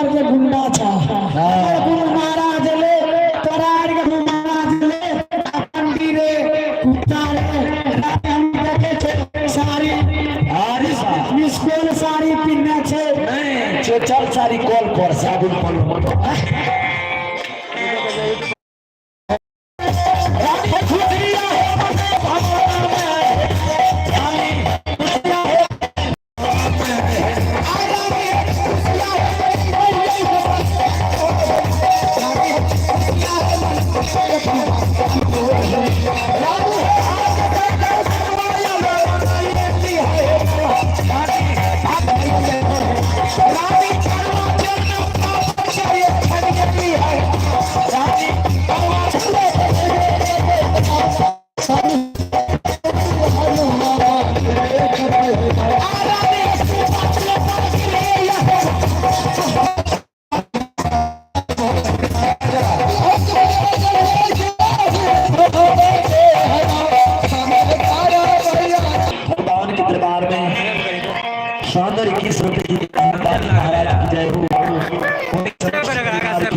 आर के गुंडा छा। गुरु महाराज ले तोरा आर के गुरु महाराज ले पंडी रे कुत्ता रे, हम देखे छे साड़ी। अरे मिसकोल साड़ी पिन्ने छे। नहीं, चल साड़ी कॉल पर साबुन पर। भगवान के दरबार में 121 रुपए की महाराज की जय हो।